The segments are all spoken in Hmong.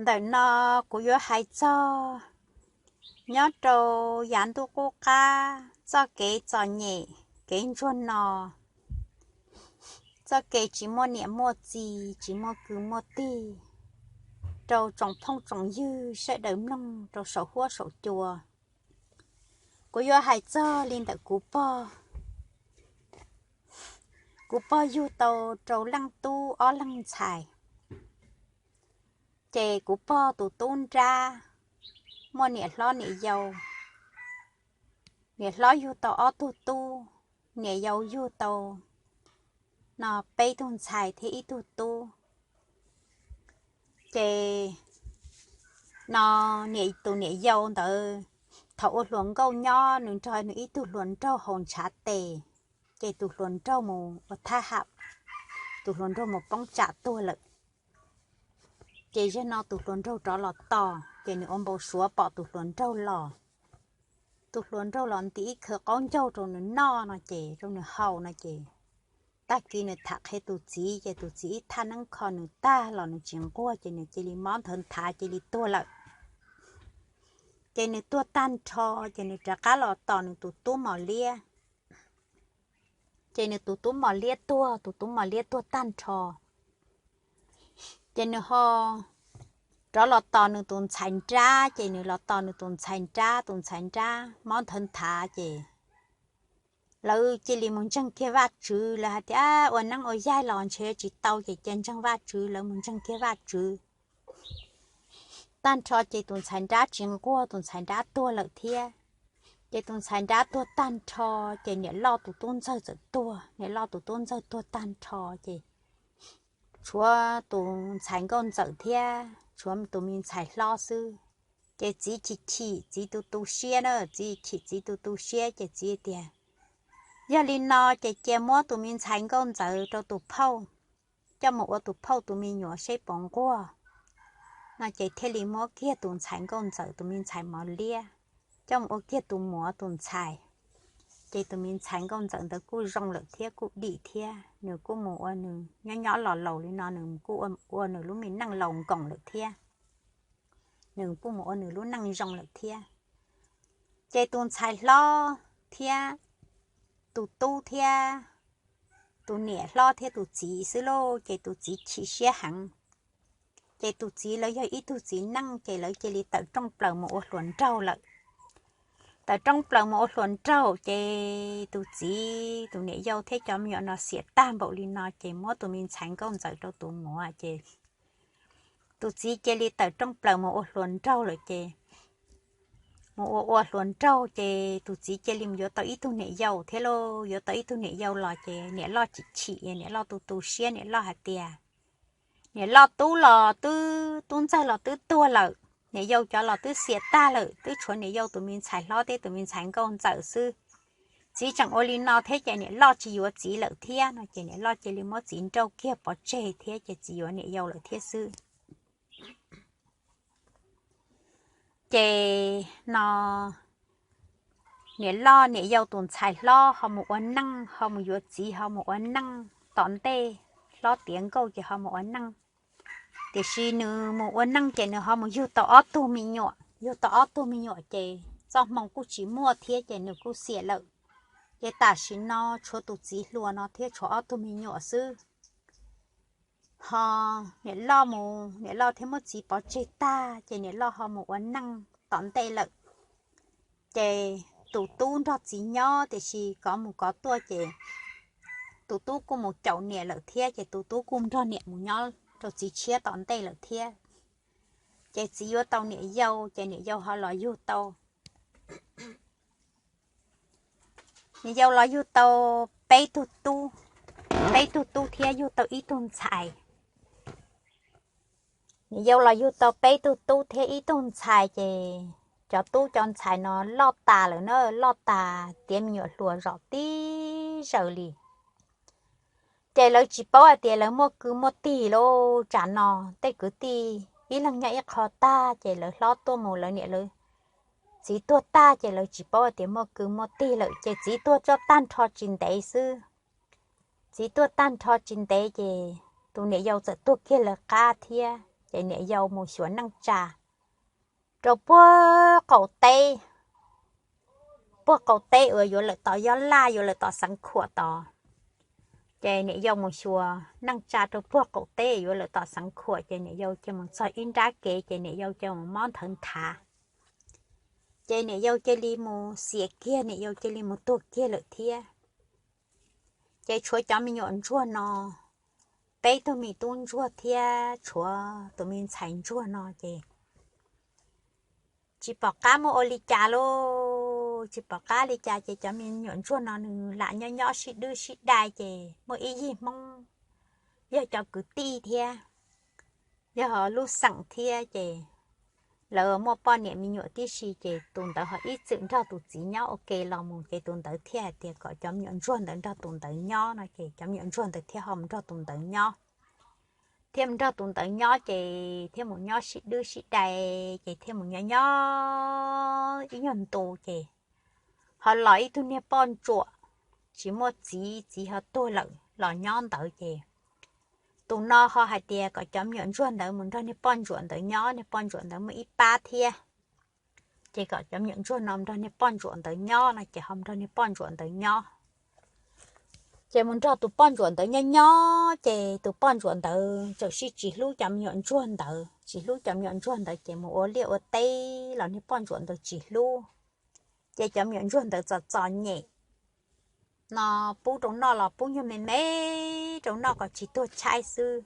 Ntawm no kuv yuav hais txog nyob rau yav ntuj qub qab txoj kev txom nyem kev ntsuag no, txoj kev tsis muaj niam muaj txiv, tsis muaj kwv muaj tij, rau tsoom phooj tsoom ywg sawv daws mloog rau saum huab saum cua. Kuv yuav hais txog li ntawm kuv pog. Kuv pog yug tau rau leej tub ob leeg ntxhais. Ces kuv pog tus tub nrab muaj niam hlob niam yau. Niam hlob yug tau ob tug tub, niam yau yug tau no peb tug ntxhais thiab ib tug tub. Ces no tus niam yau ntawd thaum ua hluas nkauj nyob nws nrog nws ib tug hluas nraug haus ntshav tes, ces tus hluas nraug mus ua thab ham, tus hluas nraug mus poob tsam tuag lawm. Ces zaum no tus hluas nraug rov los tos, ces nws ua npau suav pom tus hluas nraug los. Tus hluas nraug los ntim ib khawv qaub ncaug rau nws noj no ces rau nws haus no ces tag kis nws tham qhia tus txiv ces tus txiv ib thaj neeb kho nws tag los nws tsis nquag ces nws cia li mob nthawv nthav cia li tuag lawm. Ces nws tuag tag nrho, ces nws rov qab los tos nws tus tub mos liab. Ces nws tus tub mos liab tuag, tus tub mos liab tuag tag nrho. Ces nws ho rov los tos nws tus ntxhais nrab, ces nws los tos nws tus ntxhais nrab, tus ntxhais nrab mob nthawv nthav ces lawv cia li mus ntseeg kiag Vajtswv, lawv hais tias ua neeb ua yaig los ntshe tsis tau ces cia ntseeg Vajtswv, lawv mus ntseeg kiag Vajtswv. Tag nrho ces tus ntxhais nrab tsis nquag, tus ntxhais nrab tuag lawm thiab. Ces tus ntxhais nrab tuag tag nrho, ces niam loj tus tub ntxawg txawm tuag, niam loj tus tub ntxawg tuag tag nrho ces tshuav tus ntxhais nkauj ntxawm thiab tshuav tus me ntxhais hlob xwb. Ces txiv chim chim txiv tu tu siab na, txiv chim txiv tu tu siab ces txiv tias, yog li no ces cia muab tus me ntxhais nkauj ntxawm rau tus phauj, coj mus ua tus phauj tus me nyuam seb puas nquag. No ces thiaj li muab kiag tus ntxhais nkauj ntxawm tus me ntxhais mos liab coj mus ua kiag tus muam tus ntxhais. Ces tus me ntxhais nkauj ntxawm ntawd kuj zoo lawm thiab kuj dim thiab, nws kuj mus ua nws nyob nyob los laus li no nws kuj ua nws lub me neej laus nkoos lawm thiab. Nws kuj mus ua nws lub neej zoo lawm thiab. Ces tus ntxhais hlob thiab tus tub thiab tus niam hlob thiab tus txiv xwb lauj, ces tus txiv chim siab heev. Ces tus txiv lawv yog ib tug txiv neej ces lawv cia li tawm rooj plaws mus ua hluas nraug lawm. Tawm rooj plaws mus ua hluas nraug ces tus txiv tus niam yau thiab cov me nyuam no xiam tag npaum li no ces muab tus me ntxhais nkauj ntxawm rau tus muam ces tus txiv cia li tawm rooj plaws mus ua hluas nraug lawm ces mus ua ua hluas nraug ces tus txiv cia li mus yuav tau ib tug niam yau thiab lauj. Yuav tau ib tug niam yau los ces niam loj chim chim, niam loj tu tu siab, niam loj hais tias, niam loj tub los twb, tub ntxawg los twb tuag lawm, niam yau cov los twb xiam tag lawm, twb tshuav niam yau tus me ntxhais hlob thiab tus me ntxhais nkauj ntxawm xwb. Txiv tseem ua li no thiab ces niam loj tsis yuav txiv lawm thiab no ces niam loj cia li muab txiv nrauj kiag pov tseg thiab ces txiv yuav niam yau lawm thiab xwb. Ces no niam loj niam yau tus ntxhais hlob ho mus ua neej, ho mus yuav txiv ho mus ua neej tom ntej, hlob tiav nkauj ces ho mus ua neej. Tiam sis nws mus ua neej ces nws ho mus yug tau ob tug me nyuam, yug tau ob tug me nyuam ces txoj hmoo kuj tsis muaj thiab ces nws kuj xiam lawm. Ces tam sim no tshuav tus txiv hluas no thiab tshuav ob tug me nyuam xwb. Ho niam loj mus, niam loj thiaj muab txiv pov tseg tag ces niam loj ho mus ua neej tom ntej lawm. Ces tus tub nrog txiv nyob tiam sis kov mus kov tuaj ces tus tub kuj mus caum niam lawm thiab ces tus tub kuj nrog niam mus nyob rau txiv tshiab tom ntej lawm thiab. Ces txiv yuav tau niam yau ces niam yau ho los yug tau Niam yau los yug tau peb tug tub, peb tug tub thiab yug tau ib tug ntxhais. Niam yau los yug tau peb tug tub thiab ib tug ntxhais ces cov tub cov ntxhais no loj tas lawm na, loj tas tiav me nyuam hluas zom tib zaws li. Ces lawv tsis paub hais tias lawv muaj kwv muaj tij lauj. Tsam no tej kwv tij ib leeg nyob ib qho tag ces lawv hlob tuaj mus lawv niam lawv txiv tuag tag ces lawv tsis paub hais tias muaj kwv muaj tij lawm ces txiv tuag txoj tag nrho tsis ntev xwb. Txiv tuag tag nrho tsis ntev ces tus niam yau txawm tuag kiag lawv qab thiab. Ces niam yau mus xyuas neej tsa rau puag qaum teb, puag qaum teb uas yuav lawm tom Yob Laj, yuav lawm tom Xeev Khuam tod. Ces niam yau mus xyuas neej tsa rau puag qaum teb yuav lawm tom Xeev Khuam, ces niam yau cia mus txog ib nrab kev, ces niam yau cia mus mob nthawv nthav. Ces niam yau cia li mus xiam kiag, niam yau cia li mus tuag kiag lawm thiab. Ces tshuav cov me nyuam ntsuag no, peb tug me tub ntsuag thiab tshuav tus me ntxhais ntsuag no ces tsis pom qab muab ua li cas lauj, tsis pom qab li cas ces cov me nyuam ntsuag no nws lam nyob nyob sib dwb sib dai, ces muaj ib yig Hmoob yog cov kwv tij thiab, yog lub xeem thiab, ces lawv muaj poj niam me nyuam tib si, ces tus ntawd ho ib txwm nrog tus txiv nyob ua ke los mus, ces tus ntawd thiaj hais tias kom cov me nyuam ntsuag ntawd nrog tus ntawd nyob no, ces cov me nyuam ntsuag ntawd thiaj ho mus nrog tus ntawd nyob. Thiaj mus nrog tus ntawd nyob, ces thiaj mus nyob sib dwb sib dai, ces thiaj mus nyob nyob ib nyuag ntu ces ho los ib tug niag poj ntsuam tsis muaj txiv, txiv ho tuag lawm los nyob ntawd, ces tus no ho hais tias kom cov me nyuam ntsuag ntawd mus nrog niag poj ntsuam ntawd nyob, niag poj ntsuam ntawd muaj ib pab thiab, ces kom cov me nyuam ntsuag no nrog niag poj ntsuam ntawd nyob no, ces ho nrog niag poj ntsuam ntawd nyob. Ces mus nrog tus poj ntsuam ntawd nyob nyob, ces tus poj ntsuam ntawd txawm sib tsis hlub cov me nyuam ntsuag ntawd, tsis hlub cov me nyuam ntsuag ntawd, ces mus ua liaj ua teb los niag poj ntsuam ntawd tsis hlub. Ces cov me nyuam ntsuag ntawd txom txom nyem no, pub rau noj los pub nyuag me me rau noj kom tsis tuag tshaib xwb.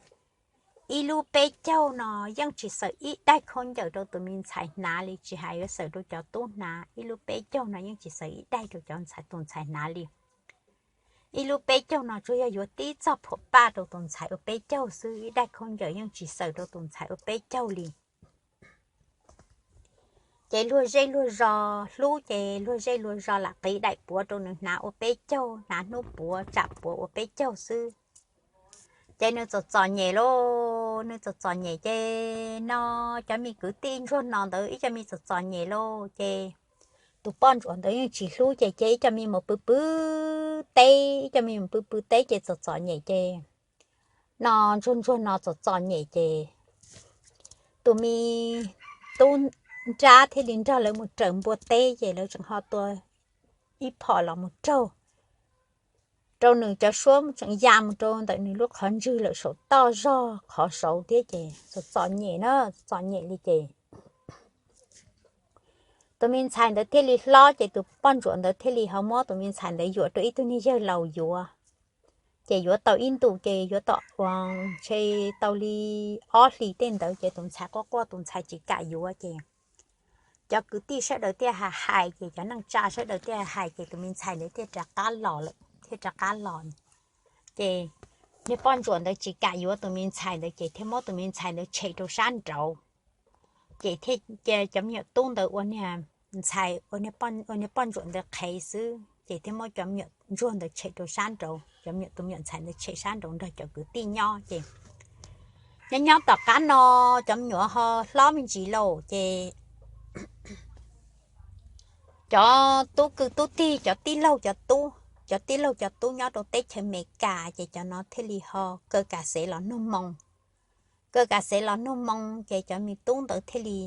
Ib lub peb caug no yeej tsis xaws ib daig khaub ncaws rau tus me ntxhais hnav li, tsis hais yuav xaws rau cov tub hnav, ib lub peb caug no yeej tsis xaws ib daig rau cov ntxhais, tus ntxhais hnav li. Ib lub peb caug no tsuas yog yuav tib txoj phuam paj rau tus ntxhais ua peb caug xwb, ib daig khaub ncaws yeej tsis xaws rau tus ntxhais ua peb caug li. Ces luag zej luag zos hlub, ces luag zej luag zos lam qiv daim puav rau nws hnav ua peb caug, hnav hnub puav tsam puav ua peb caug xwb. Ces nws txom txom nyem lauj, nws txom txom nyem ces no cov me kwv tij ntsuag no ntawd ib co me txom txom nyem lauj, ces tus poj ntsuam ntawd yeej tsis hlub, ces cia ib co me mus pw pw teb, ib co me mus pw pw teb ces txom txom nyem ces no ntsuag ntsuag no txom txom nyem ces tus me tub nrab thiaj li nrog lawv mus raws npua teb, ces lawv tseem ho tua ib phom los mus raug rau nws cov suab tseem ya mus rau ntawm nws lub qhov ntswg lawm saum toj zog qhov saud thiab, ces txom txom nyem na, txom txom nyem li ces tus me ntxhais ntawd thiaj li hlob, ces tus poj ntsuam ntawd thiaj li ho muab tus me ntxhais ntawd yuam rau ib tug niag yawg laus yuav. Ces yuav tau ib ntus ces yuav tau, ntshe tau li ob hlis tej ntawd ces tus ntxhais quaj quaj, tus ntxhais tsis kam yuav ces cov kwv tij sawv daws thiaj hais hais, ces cov neej tsa sawv daws thiaj hais, ces tus me ntxhais ntawd thiaj rov qab los lawm, thiaj rov qab los. Ces niag poj ntsuam ntawd tsis kam yuav tus me ntxhais ntawd ces thiaj muab tus me ntxhais ntawd tshem rau sab nraud. Ces thiaj, cov me nyuam tub ntawd ua niag ntxhais, ua niag poj ntsuam ntawd qhev xwb, ces thiaj muab cov me nyuam ntsuag ntawd tshem rau sab nraud, cov me nyuam, tus me nyuam ntxhais ntawd tshem sab nraud nrog cov kwv tij nyob. Ces nyob nyob tom qab no cov me nyuam ho hlob me ntsis lauj, ces cov tub kwv tub tij, cov tij laug cov tub, cov tij laug cov tub nyob rau teb chaws Amelikas ces cov no thiaj li ho kaw kas xev los nug moo. Kaw kas xev los nug moo ces cov me tub ntawd thiaj li,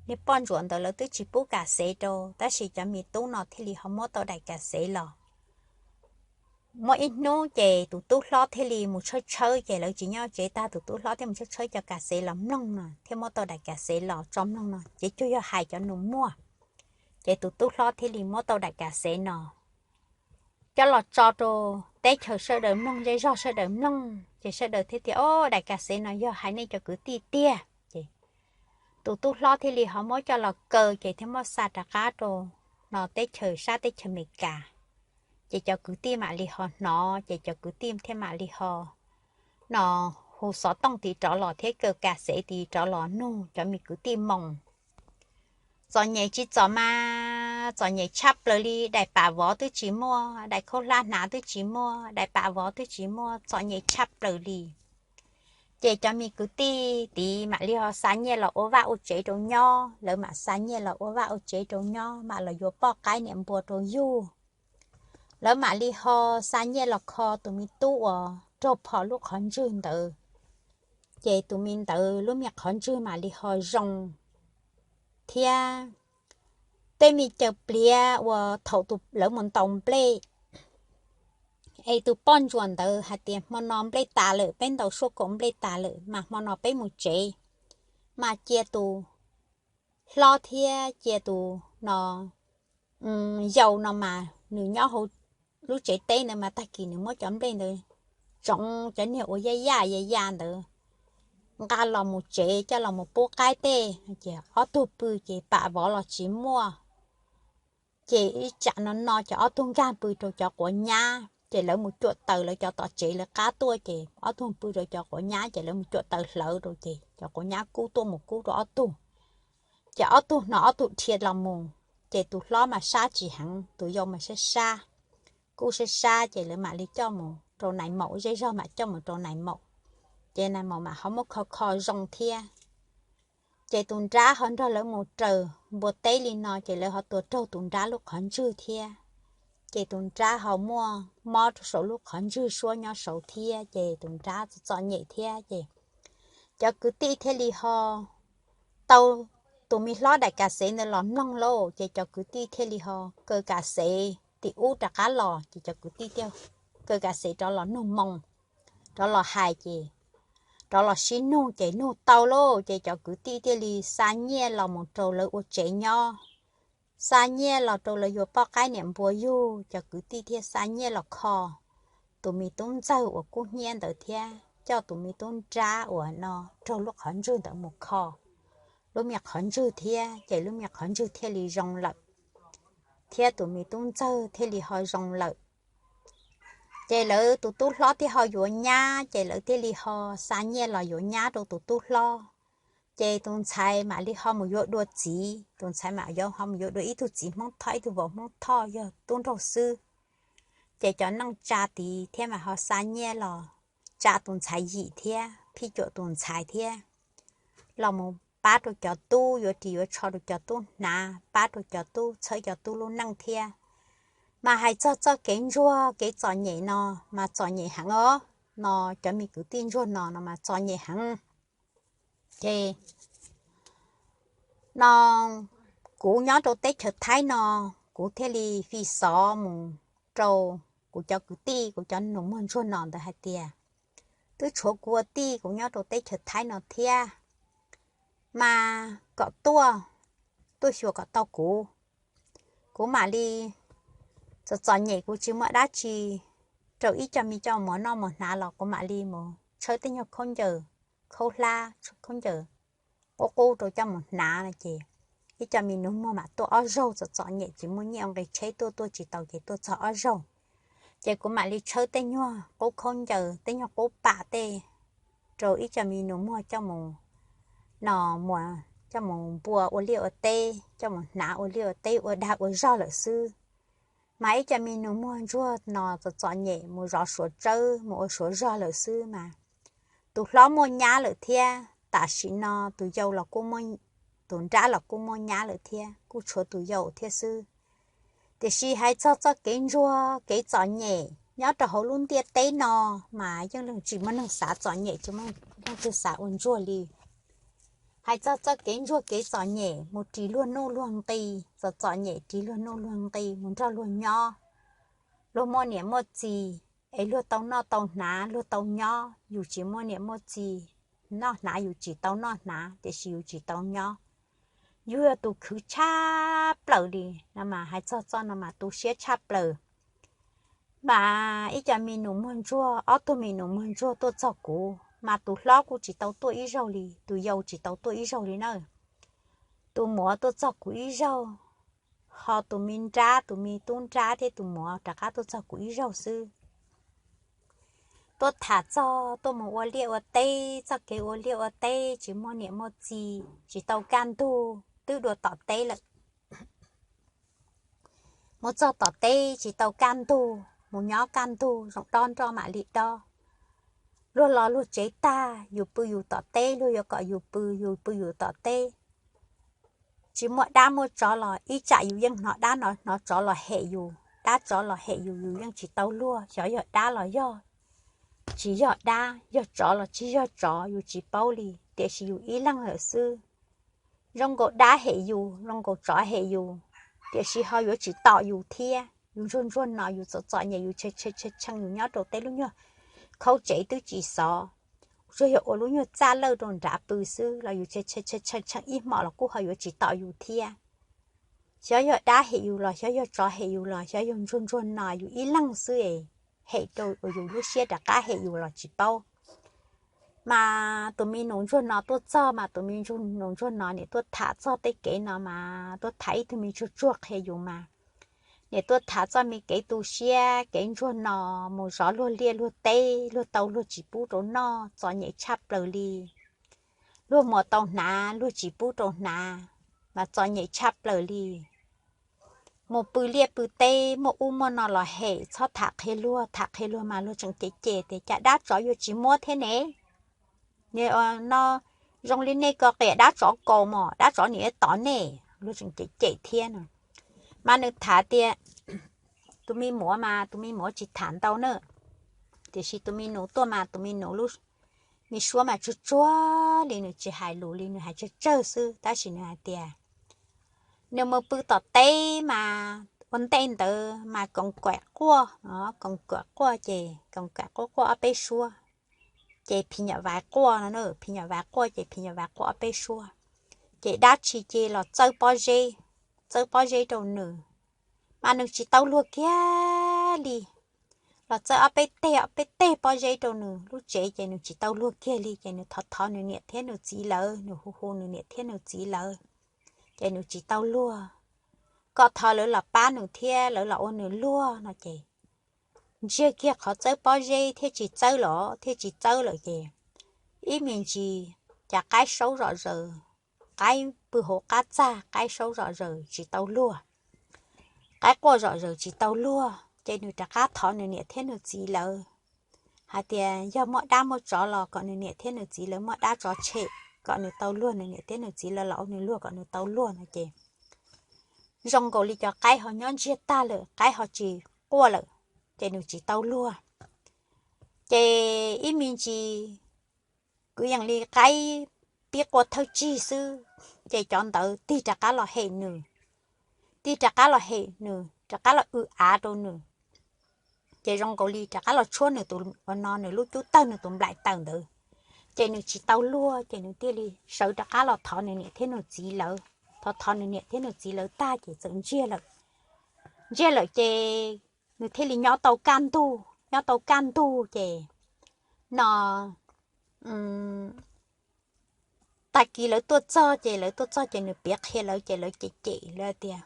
niag poj ntsuam ntawd lawv twb tsis pub kas xev rau, tab sis cov me tub no thiaj li ho muab tau daim kas xev los. Muaj ib hnub ces tus tub hlob thiaj li mus tshawb tshawb, ces lawv tsis nyob tsev tag, tus tub hlob thiaj mus tshawb tshawb cov kas xev los mloog no thiaj muab tau daim kas xev los tso mloog no, ces cuag yog hais cov nus muag. Ces tus tub hlob thiaj li muab tau daim kas xev no coj los tso rau teb chaws sawv daws mloog, zej zog sawv daws mloog, ces sawv daws thiaj tias, O, daim kas xev no yog hais nej cov kwv tij tiag. Ces tus tub hlob thiaj li ho muab coj los kaw, ces thiaj muab xa rov qab rau no teb chaws, sab teb chaws Amelikas. Ces cov kwv tij mam li ho hnov, ces cov kwv tij thiaj mam li ho no hu xov tooj tid rov los thiab kaw kas xev tid rov los nug cov me kwv tij moo. Txom nyem tsis txom mas, txom nyem tshaj plaws li, daim pam vov twb tsis muaj, daim khaub hlab hnav twb tsis muaj, daim pam vov twb tsis muaj, txom nyem tshaj plaws li. Ces cov me kwv tij tid mam li ho xa nyiaj los ua vaj ua tsev rau nyob, lawv mam xa nyiaj los ua vaj ua tsev rau nyob, mam los yuav poj qaib niam npua rau yug. Lawv mam li ho xa nyiaj los kho tus me tub uas raug phom lub qhov ntswg ntawd. ces tus me ntawd lub me qhov ntswg mam li ho zoo thiab. Tej me caws pliav uas thaum lawv mus ntaus nplej es tus poj ntsuam ntawd hais tias hmo no nplej tas lawm, peb ntaus suab kaum nplej tas lawm mas hmo no peb mus tsev, mas cia tus hlob thiab cia tus no yau no mas nws nyob hauv lub tsev teb ntawd mas tag kis nws muab cov nplej ntawd tsoov cov niag uas yaj yaj ya ya ntawd nqa los mus tsev coj los mus pub qaib tej. Ces ob tug pw ces pam vov los tsis muaj, ces ib tsam no no ces ob tug nkag pw rau cov quav nyab, ces lawv mus cuam taws lawv cov tom tsev lawv qab tuaj, ces ob tug pw rau cov quav nyab ces lawv mus cuam taws hlawv rau ces cov quav nyab kub tuaj mus kub rau ob tug. Ces ob tug hnov ob tug dhia los mus, ces tus hlob mas sab tsis heev, tus yau mas sab sab, kub sab sab, ces lawv mam li coj mus rau nais maum, zej zog mam coj mus rau nais maum, ces nais maum mam ho muab kho kho zoo thiab. Ces tus nrab ho nrog lawv mus raws npua teb li no, ces lawv ho tua raug tus nrab lub qhov ntswg thiab. Ces tus nrab ho muaj mob rau saum lub qhov ntswg suab nyob saud thiab, ces tus nrab txom txom nyem thiab. Ces cov kwv tij thiaj li ho tau tus me hlob daim kas xev ntawd los mloog lauj, ces cov kwv tij thiaj li ho kaw kas xev tim ub rov qab los, ces cov kwv tij thiaj kaw kas xev rov los nug moo, rov los hais ces rov los sib nug, ces nug tau lauj, ces cov kwv tij thiaj li xa nyiaj los mus rau lawv ua tsev nyob, xa nyiaj los rau lawv yuav poj qaib niam npua yug, cov kwv tij thiaj xa nyiaj los kho tus me tub ntxawg uas kub hnyiab ntawd thiab coj tus me tub nrab uas no raug lub qhov ntswg ntawd mus kho lub me qhov ntswg thiab, ces lub me qhov ntswg thiaj li zoo lawm, thiab tus me tub ntxawg thiaj li ho zoo lawm. Ces lawv tus tub hlob thiaj ho yuav nyab, ces lawv thiaj li ho xa nyiaj los yuav nyab rau tus tub hlob. Ces tus ntxhais mam li ho mus yuav dua txiv, tus ntxhais mam ho mus yuav dua ib tug txiv Hmoob Thoj, ib tug vauv Hmoob Thoj yog tub nraug xwb. Ces cov neej tsa tid thiab mas ho xa nyiaj los tsa tus ntxhais yim thiab phij cuam tus ntxhais thiab los mus pab rau cov tub, yuav ris yuav tsho rau cov tub hnav, pab rau cov tub txhawb cov tub lub neej thiab. Mas hais txog txoj kev ntsuag kev txom nyem no mas txom nyem heev os, no cov me kwv tij ntsuag no no mas txom nyem heev. Ces no kuv nyob rau teb chaws Thaib no, kuv thiaj li fi xov mus rau kuv cov kwv tij, kuv cov nus muag ntsuag no ntawd hais tias twb tshuav kuv ua tij kuv nyob rau teb chaws Thaib no thiab, mas kom tuaj, tuaj xyuas kom tau kuv. Kuv mam li txom txom nyem kuv tsis muaj dab tsi rau ib co me coj mus noj mus hnav los kuv mam li mus tshawb tej nyuag khaub ncaws khaub hlab, khaub ncaws qub qub rau coj mus hnav no ces ib co me nus muag mam tuaj ob zaug, txom txom nyem tsis muaj nyiaj ua nqi tsheb tuaj, tuaj tsis tau ces tuaj txog ob zaug. Ces kuv mam li tshawb tej nyuag qub khaub ncaws, tej nyuag qub pam tej rau ib co me nus muag coj mus no, mus coj mus npua ua liaj ua teb, coj mus hnav ua liaj ua teb ua dag ua zog lawm xwb. Mas ib co me nus muag ntsuag no txom txom nyem mus zov suav tsawb mus ua suav zog lawm xwb mas tus hlob muaj nyab lawm thiab, tam sim no tus yau los kuj, tus nrab los kuj muaj nyab lawm thiab, kuj tshuav tus yau thiab xwb. Tiam sis hais txog txoj kev ntsuag kev txom nyem nyob rau hauv lub ntiaj teb no mas yeej tsis muaj neeg xav txom nyem, tsis muaj neeg twg xav ua ntsuag li. Hais txog txoj kev ntsuag kev txom nyem mus ris luag nuj luag nqi, txom txom nyem ris luag nuj luag nqi mus nrog luag nyob, luag muaj niam muaj txiv es luag tau noj tau hnav luag tau nyob, yus tsis muaj niam muaj txiv noj hnav, yus tsis tau noj hnav tiam sis yus tsis tau nyob, yus yog tus khwv tshaj plaws li no mas hais txog txoj no mas tu siab tshaj plaws. Mas ib co me nus muag ntsuag, ob tug me nus muag ntsuag tuaj txog kuv mas tus hlob kuj tsis tau tuaj ib zaug li, tus yau tsis tau tuaj ib zaug li na. Tus muam tuaj txog kuv ib zaug, ho tus me nrab, tus me tub nrab thiab tus muam rov qab tuaj txog kuv ib zaug xwb. Tuaj tham txog tuaj mus ua liaj ua teb, txoj kev ua liaj ua teb tsis muaj niam muaj txiv, tsis tau kaj ntug twb dua tom teb lawm. Mus txog tom teb tsis tau kaj ntug, mus nyob kaj ntug zoo dob nroj mam li dob. Luag los luag tsev tag, yus pw yus tom teb, luag yuav kom yus pw, yus pw yus tom teb. Tsis muaj dab muaj tsov los ib tsam yus yeej hnov dab no hnov tsov los hem yus, dab tsov los hem yus, yus yeej tsis tau luag, xyov yog dab los yog tsis yog dab, yog tsov los tsis yog tsov yus tsis paub li, tiam sis yus ib leeg lawm xwb. Zoo nkaus dab hem yus, zoo nkaus tsov hem yus, tiam sis ho yuav tsis tom yus thiab. Yus ntsuag ntsuag no yus txom txom nyem, yus tshee tshee tshee yus nyob rau tej lub nyuag khaub tsev twb tsis xov, tsuas yog ua lub nyuag txaj lawj rau nrad pw xwb los yus tshee tshee tshee ib hmos los kuj ho yuav tsis tom yus thiab. Xyov yog dab hem yus los xyov yog tsov hem yus los xyov yog ntsuag ntsuag no yus ib leeg xwb es hem rau uas yus lub siab rov qab hem yus los tsis paub. Mas tus me nus ntsuag no tuaj txog mas tus me nus ntsuag no niam tuaj tham txog tej kev no mas tuaj tham ib tug me ntsuag tsuag qhia yus mas niam tuaj tham txoj me kev tu siab kev ntsuag no mus zov luag liaj luag teb, luag tau luag tsis pub rau noj, txom nyem tshaj plaws li. Luag muas tau hnav luag tsis pub rau hnav, mas txom nyem tshaj plaws li. Mus pw liaj pw teb muaj ub muaj no los hem, txhob tham qhia luag, tham qhia luag mas luag tseem cem cem tias cas dab tsov yuav tsis muab thiab ne. No zoo li nej ko qias dab tsov kaus mos, dab tsov niam tov nej, luag tseem cem cem thiab no. Mas nws tham tias, tus me muam mas tus me muam tsis tham ntau na, tiam sis tus me nus tuaj mas tus me nus lub me suab mas tsuag tsuag li, nws tsis hais lus li, nws hais tsawg tsawg xwb, tab sis nws hais tias nws mus pw tom teb mas ua ntej ntawd mas koom kuam quaj, koom kuam quaj ces koom kuam quaj quaj ob peb suab, ces phim nyuam vais quaj no, phim nyuam vais quaj ces phim nyuam vais quaj ob peb suab, ces dab tsi ces los txawb pob zeb, txawb pob zeb rau nws, mas nws tsis tau luag kiag li. Los txawb ob peb teg ob peb teg pob zeb rau nws lub tsev ces nws tsis tau luag kiag li, ces nws thov thov nws niam thiab nws txiv lawv, nws hu hu nws niam thiab nws txiv lawv, ces nws tsis tau luag. Kom thov lawv los pab nws thiab lawv los ua nws luag no ces ntsiag kiag qhov txawb pob zeb thiab tsis txawb los thiaj tsis txawb lawm ces ib me ntsis cas qaib saub zom zaws, qaib pw hauv qab txag qaib saub zom zaws tsis tau luag, qaib quaj zom zaws tsis tau luag, ces nws rov qab thov nws niam thiab nws txiv lawv hais tias yog muaj dab muaj tsov los kom nws niam thiab nws txiv lawv muab dab tsov tshem kom nws tau luag, nws niam thiab nws txiv lawv los ua nws luag kom nws tau luag no ces zoo nkaus li cov qaib ho nyob ntsiag tag lawm, qaib ho tsis quaj lawm, ces nws tsis tau luag. Ces ib me ntsis kwv yees li qaib pib quaj thawj tsig xwb, ces cov ntawd tig rov qab los hem nws, tig rov qab los hem nws, rov qab los w av rau nws, ces zoo nkaus li rov qab los tshuab nws tus, no nws lub cub tawg nws tus nplaim taws ntawd, ces nws tsis tau luag, ces nws thiaj li sawv rov qab los thov nws niam thiab nws txiv lawv, thov thov nws niam thiab nws txiv lawv tag ces txawm ntsiag lawm. Ntsiag lawm ces nws thiaj li nyob tau kaj ntug, nyob tau kaj ntug ces no tag kis lawv tuaj txog ces lawv tuaj txog ces nws piav qhia lawv ces lawv cem cem lawv tias,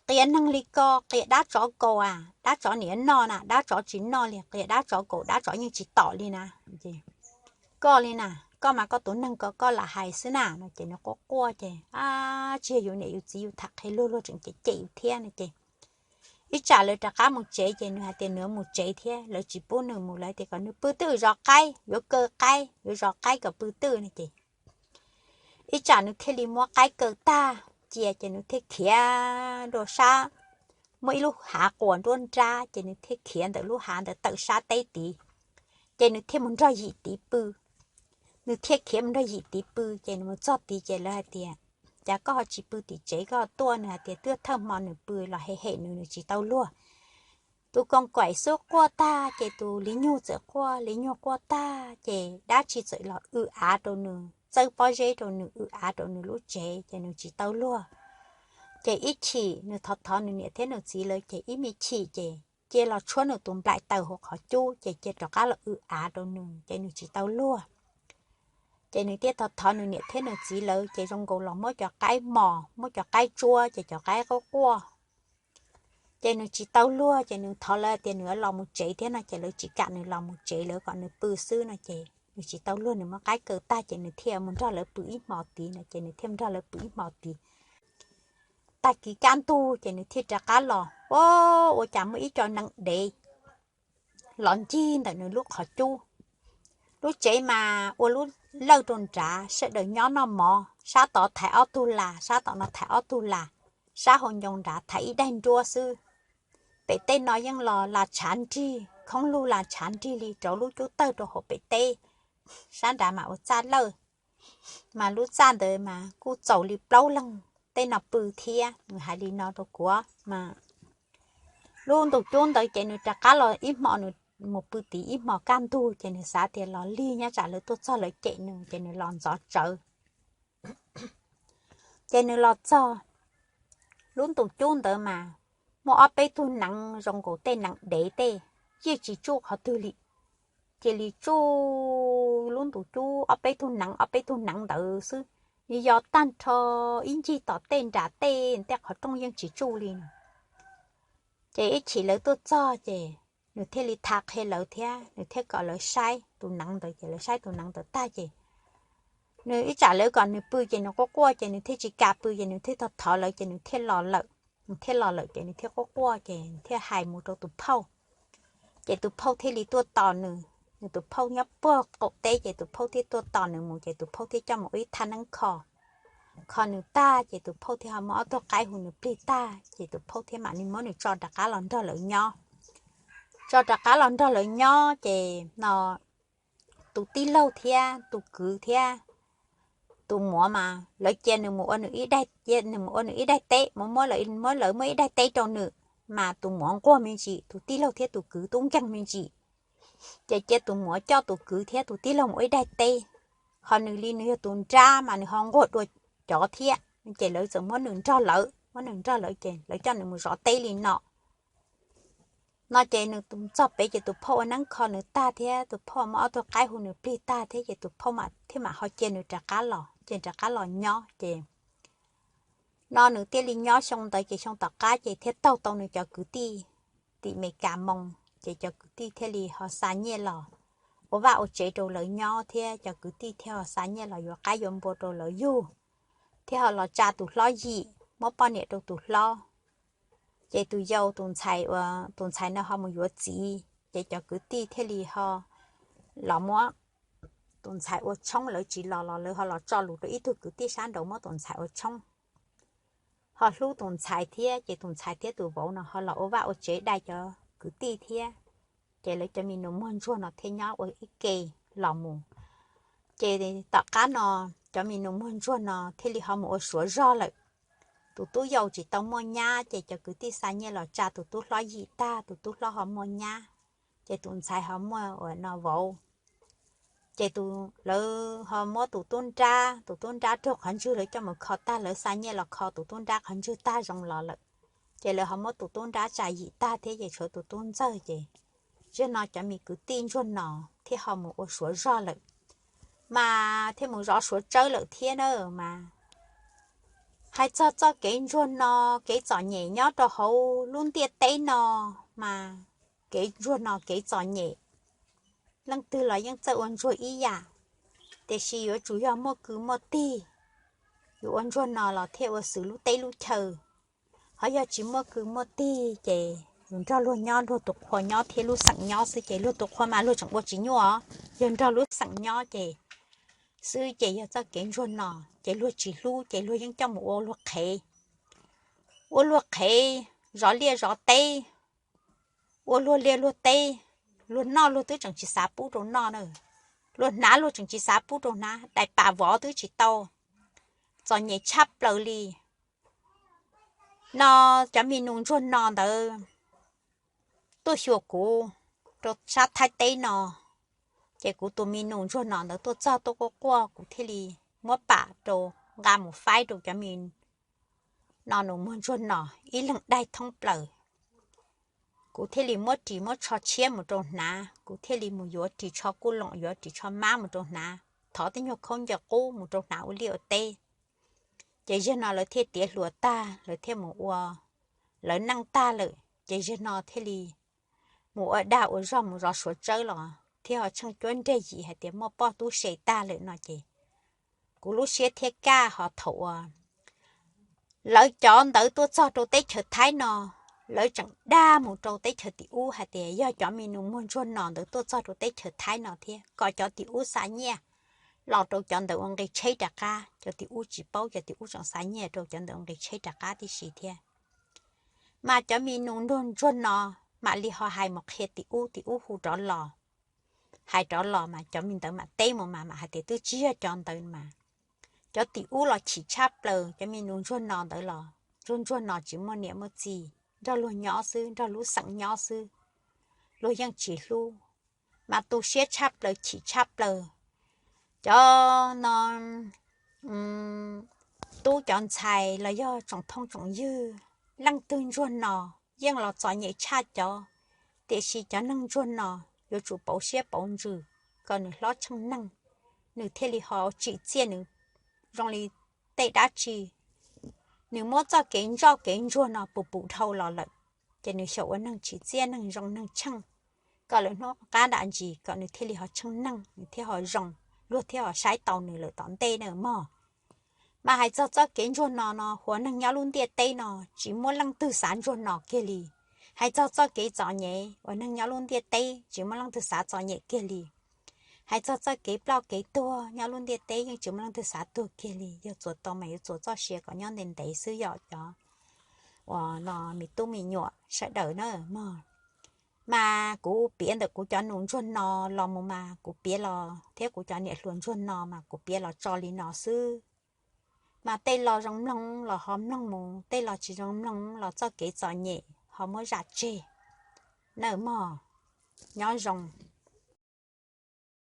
qias neeg li ko qias dab tsov kaus a, dab tsov niam noj na, dab tsov tsis noj li, qias dab tsov kaus dab tsov yeej tsis tom li na. Koj li na, koj mas koj tus neeg ko koj lam hais xwb na no ces nws quaj quaj ces, ab, tsis yog yus niam yus txiv yus tham qhia luag luag tseem cem cem yus thiab no ces ib tsam lawv rov qab mus tsev ces nws hais tias nws mus tsev thiab, lawv tsis pub nws mus, lawv tias kom nws pw twj ywm zov qaib, yuav kaw qaib yuav zov qaib kom pw twj ywm no ces ib tsam nws thiaj li muab qaib kaw tag cia ces nws thiaj khiav dua sab, muaj ib lub hav quas nruab nrab ces nws thiaj khiav ntawm lub hav ntawd tawm sab teb tid, ces nws thiaj mus nrog yim tid pw. Nws thiaj khiav mus nrog yim tid pw ces nws mus txog tid ces lawv hais tias, cas koj ho tsis pw tim tsev koj ho tuaj? Nws hais tias twb thawj hmo nws pw los hem hem nws, nws tsis tau luag. Tus koos kaim xub quaj tag ces tus liv nyug txawm quaj, liv nyug quaj tag ces dab tsi txawm los w av rau nws, txawb pob zeb rau nws, w av rau nws lub tsev ces nws tsis tau luag. Ces ib chim nws thov thov nws niam thiab nws txiv lawv ces ib me chim ces cia los tshuab nws tus nplaim taws hauv qhov cub ces cia rov qab los w av rau nws ces nws tsis tau luag. Ces nws thiaj thov thov nws niam thiab nws txiv lawv ces zoo nkaus los muab cov qaib mos, muab cov qaib tsuab ces cov qaib quaj quaj. Ces nws tsis tau luag ces nws thov lawv tias nws los mus tsev thiab no ces lawv tsis kam nws los mus tsev, lawv kom nws pw xwb no ces nws tsis tau luag, nws muab qaib kaw tag ces nws thiaj mus nrog lawv pw ib hmo tid no ces nws thiaj mus nrog lawv pw ib hmo tid. Tag kis kaj ntug ces nws thiaj rov qab los, ua cas muaj ib co nees dev los ncig ntawm nws lub qhov cub. Lub tsev mas ua lub lawj rau nrad, sawv daws nyob noj mov, sab tod thaiv ob tug las, sab tom no thaiv ob tug las, sab hauv ncoo nrad thaiv ib daig nruab xwb. Pem tej no yeej los las tshav nrig, khoob lug las tshav nrig li rau lub cub tawg rau hauv pem teb sab nrad mas ua txaj lawj. Mas lub txaj ntawd mas kuj txaus li plaub leeg tej no pw thiab. Nws hais li no rau kuv mas lub ntus cub ntawd ces nws rov qab los ib hmo, nws mus pw tid ib hmo kaj ntug ces nws xav tias los lig nyob tsam lawv tuaj txog lawv cem nws ces nws los ntxov tsawv. Ces nws los txog lub ntus cub ntawd mas muaj ob peb tug neev zoo nkaus tej neev dev tej, yeej tsis tsuj qhov twg li. Cia li tsuj lub ntus cub ob peb tug neev ob peb tug neev ntawd xwb, yog tag nrho ib ncig tom tej nram tej tej qhov rooj yeej tsis tsuj li no. Ces ib chim lawv tuaj txog ces nws thiaj li tha qhia lawv thiab nws thiaj kom lawv saib tus neev ntawd. Ces lawv saib tus neev ntawd tag ces nws ib tsam lawv kom nws pw ces nws quaj quaj ces nws thiaj tsis kam pw ces nws thiaj thov thov lawv ces nws thiaj los lawm. Nws thiaj los lawm ces nws thiaj quaj quaj ces nws thiaj hais mus rau tus phauj. Ces tus phauj thiaj li tuaj tos nws, nws tus phauj nyob puag qaum teb ces tus phauj thiaj tuaj tos nws mus ces tus phauj thiaj coj mus ua ib thaj neeb kho. Kho nws tag ces tus phauj thiaj ho muab ob tug qaib hu nws plig tag ces tus phauj thiaj mam li muab nws tso rov qab los nrog lawv nyob. Tso rov qab los nrog lawv nyob ces no tus tij laug thiab tus kwv thiab tus muam mas lawv cia nws mus ua nws ib daig, cia nws mus ua nws ib daig teb, muab lawv muab ib daig teb rau nws. Mas tus muam nquag me ntsis, tus tij laug thiab tus kwv tub nkeeg me ntsis. Ces cia tus muam coj tus kwv thiab tus tij laug mus ua ib daig teb, ho nws li nws yog tus nrab mas nws ho nquag dua cov thiab, ces lawv txawm muab nws nrog lawv, muab nws nrog lawv ces lawv coj nws mus zov teb li no. No ces nws txog pem ces tus phauj ua neeb kho nws tag thiab tus phauj muab ob tug qaib hu nws plig tag thiab ces tus phauj thiaj mam ho cia nws rov qab los, ces rov qab los nyob ces no nws thiaj li nyob xyoo ntawd ces xyoo tom qab ces thiaj taug tau nws cov kwv tij tim Meskas moo. Ces cov kwv tij thiaj li ho xa nyiaj los ua vaj ua tsev rau lawv nyob thiab cov kwv tij thiaj ho xa nyiaj los yuav qaib yuav npua rau lawv yug, thiaj ho los tsa tus hlob yim, muab poj niam rau tus hlob. Ces tus yau tus ntxhais, tus ntxhais no ho mus yuav txiv ces cov kwv tij thiaj li ho los muab tus ntxhais ua tshoob, lawv tsis los los lawv ho los tso lus rau ib tug kwv tij sab nraud muab tus ntxhais ua tshoob, ho hlub tus ntxhais thiab ces tus ntxhais thiab tus vauv no ho los ua vaj ua tsev dai cov kwv tij thiab. Ces lawv cov mi nus muag ntsuag no thiaj nyob ua ib ke los mus. Ces tom qab no cov mi nus muag ntsuag no thiaj li ho mus ua Suav zog lawm. Tus tub yau tsis tau muaj nyab ces cov kwv tij xa nyiaj los tsa tus tub hlob yim tag, tus tub hlob ho muaj nyab, ces tus ntxhais ho muaj uas no vauv. Ces lawv ho muab tus tub nrab, tus tub nrab raug qhov ntswg lawv coj mus kho tag, lawv xa nyiaj los kho tus tub nrab qhov ntswg tag zoo los lawm. Ces lawv ho muab tus tub nrab tsa yim tag thiab ces tshuav tus tub ntxawg ces zag no cov mi kwv tij ntsuag no thiaj ho mus ua Suav zog lawm, mas thiaj mus zov Suav tsawb lawm thiab na mas. Hais txog txoj kev ntsuag no, kev txom nyem nyob rau hauv lub ntiaj teb no mas kev ntsuag no kev txom nyem leej twg los yeej txawj ua ntsuag ib yam, tiam sis yuav tsum yog muaj kwv muaj tij, yus ua ntsuag no los thiaj ua xws lub teb lub chaw. Ho yog tsis muaj kwv muaj tij ces yus nrog luag nyob, luag tus qhua nyob thiab lub xeem nyob xwb ces luag tus qhua mas luag tseem ua tsis nyuaj, yog nrog lub xeem nyob ces xwb ces yog txoj kev ntsuag no ces luag tsis hlub ces luag yeej coj mus ua luag qhev, ua luag qhev, zov liaj zov teb, ua luag liaj luag teb, luag noj luag twb tseem tsis xav pub rau noj na, luag hnav luag tseem tsis xav pub rau hnav, dais pam vov twb tsis tau, txom nyem tshaj plaws li. No cov mi nus ntsuag no ntawd tuaj xyuas kuv rau sab Thaib teb no, ces kuv tus mi nus ntsuag no ntawd tuaj txog tuaj quaj quaj kuv thiaj li muab pam rau, nqa mus faib rau cov mi no nus muag ntsuag no ib leeg daig thoob plaws. Kuv thiaj li muab ris muab tsho tshiab mus rau hnav, kuv thiaj li mus yuav ris tsho kuj loom, yuav ris tsho mab mus rau hnav, thov tej nyuag khaub ncaws qub mus rau hnav ua liaj ua teb. Ces zag no lawv thiaj tiav hluas tag, lawv thiaj mus ua lawv neej tag lawm, ces zag no thiaj li mus ua dag ua zog mus zov Suav tsawb los thiaj ho tsheej cuab nreg yim hais tias muaj poj tub se tag lawm no ces kuv lub siab thiaj kaj. Ho thaum uas lawv cov ntawd tuaj txog rau teb chaws Thaib no, lawv tseem dag mus rau teb chaws tim ub hais tias yog cov mi nus muag ntsuag no ntawd tuaj txog rau teb chaws Thaib no thiab kom cov tim ub xa nyiaj los rau cov ntawd ua nqi tsheb rov qab. Cov tim ub tsis paub, cov tim ub tseem xa nyiaj rau cov ntawd ua nqi tsheb rov qab tib si thiab. Mas cov mi nus nruag ntsuag no mam li ho hais mus qhia tim ub, tim ub hu rov los. Hais rov los mas cov me ntawd mam teb mus mas mam hais tias twb tsis yog cov ntawd mas. Cov tim ub los chim tshaj plaws, cov me nus ntsuag no ntawd los ntsuag ntsuag no tsis muaj niam muaj txiv, nrog luag nyob xwb, nrog lub xeem nyob xwb, luag yeej tsis hlub, mas tu siab tshaj plaws, chim tshaj plaws. Cov no tub cov ntxhais los yog tsoom phooj tsoom ywg, leej twg ntsuag no yeej los txom nyem tshaj cov, tiam sis cov neeg ntsuag no yuav tsum pauv siab pauv ntsws kom nws hlob tsheej neeg, nws thiaj li ho tsim txiaj nws zoo li tej dab tsi. Nws muab txoj kev ntsoj kev ntsuag no pus pus dhau los lawm, ces nws xyaum ua neeg tsim txiaj, neeg zoo neeg tsheej, kom lawv hnub qab dam ntsis kom nws thiaj li ho tsheej neeg, nws thiaj ho zoo, luag thiaj ho saib tau nws lawm tom ntej na mog. Mas hais txog txoj kev ntsuag no no, ua neeg nyob lub ntiaj teb no tsis muaj leej twg xav ntsuag no kiag li. Hais txog txoj kev txom nyem, ua neeg nyob lub ntiaj teb tsis muaj leej twg xav txom nyem kiag li. Hais txog txoj kev ploj kev tuag nyob lub ntiaj teb yeej tsis muaj leej twg xav tuag kiag li. Yog txuas tau mas yuav txuas txoj sia kom nyob ntev ntev xwb yom cov uas no me tub me nyuam sawv daws na mog. Mas kuv piav ntawm kuv cov nus ntsuag no los mus mas kuv piav los thiab kuv cov niam hluas ntsuag no mas kuv piav los tso li no xwb. Mas tej lo zoo mloog los ho mloog mus, tej lo tsis zoo mloog los txoj kev txom nyem ho muab zam tseg. Nawb mog, nyob zoo.